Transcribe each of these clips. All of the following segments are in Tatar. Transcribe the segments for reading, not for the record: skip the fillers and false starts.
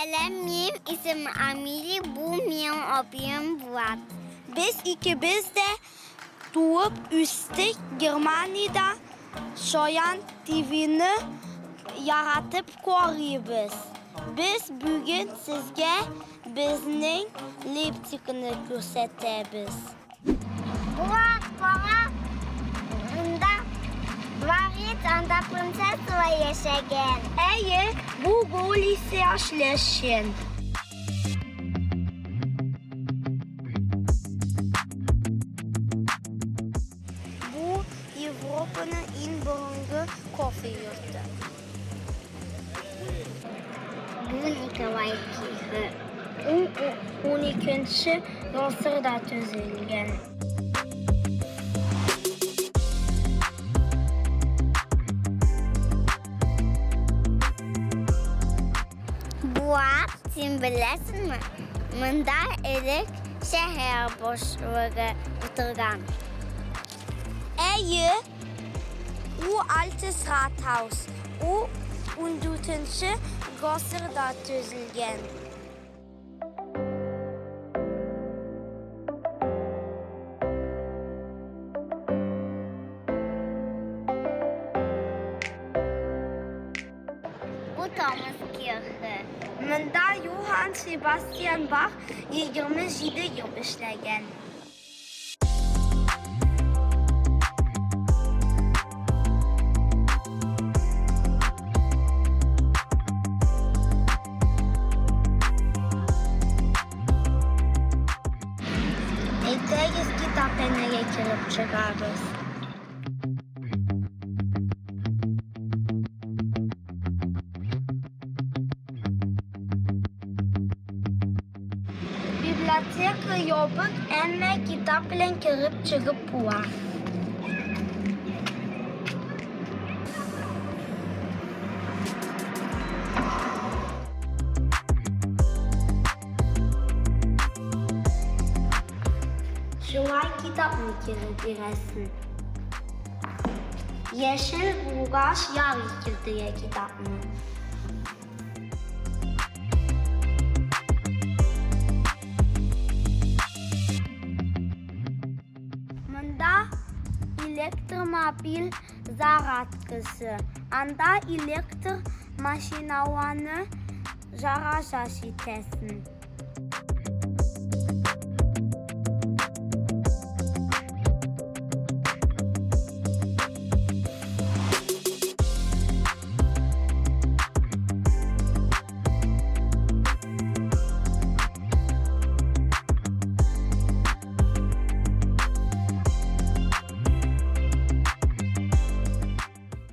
Сәлам, минем исемем Амили, бу минем апаем Булат. Без икебез дә туып үстек Германиядә, Шаян ТВны яратып карыйбыз. Без бүген сезгә безнең Лейпцигны күрсәтәбез. Булат, кара, монда дворец, анда принцессалар яшәгән. Әйе, бу Голисе Шлешен. Бу Европаның иң борынгы кофе йорты. Бу Николай Кирхе. Ул 12 гасырда төзелгән. Буа, син беләсеңме, монда элек шәһәр башлыгы утырган. Әйе, ул Altes Rathaus. Ул 14 гасырда төзелгән. Бу Томас Кирхе. Монда Юһанн Себастьян Бах 27 ел эшләгән. Әйдәгез, китапханәгә кереп чыгабыз. Библиотека ябык, әмма китап белән кереп чыгып була. Шулай китапны кире бирәсең. Яшел булгач ярый кертергә китапны. Монда электромобиль зарядкасы. Анда электр машиналарны жаража итәсең.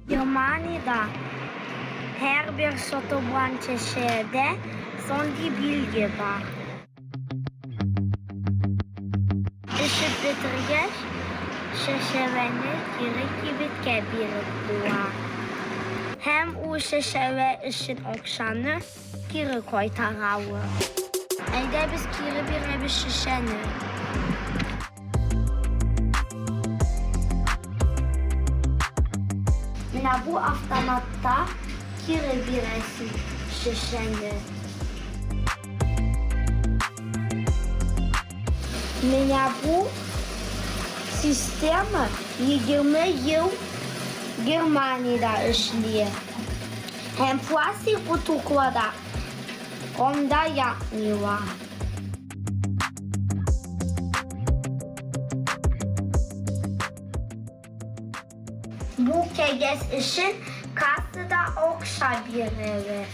Германиядә һәрбер сатылган шешәдә шундый билге бар. Эчеп бетергәч, шешәләрне кире кибеткә биреп була. Һәм ул шешәләр өчен акчаны кире кайтаралар. Әйдә без кире бирәбез шешәне. Менә бу автоматта кире бирәсең шешәне. Менә бу система 20 ел Германиядә эшли. Һәм пластик бутылкаларда анда якмыйлар. Бу кәгазь өчен кассада акча бирәләр.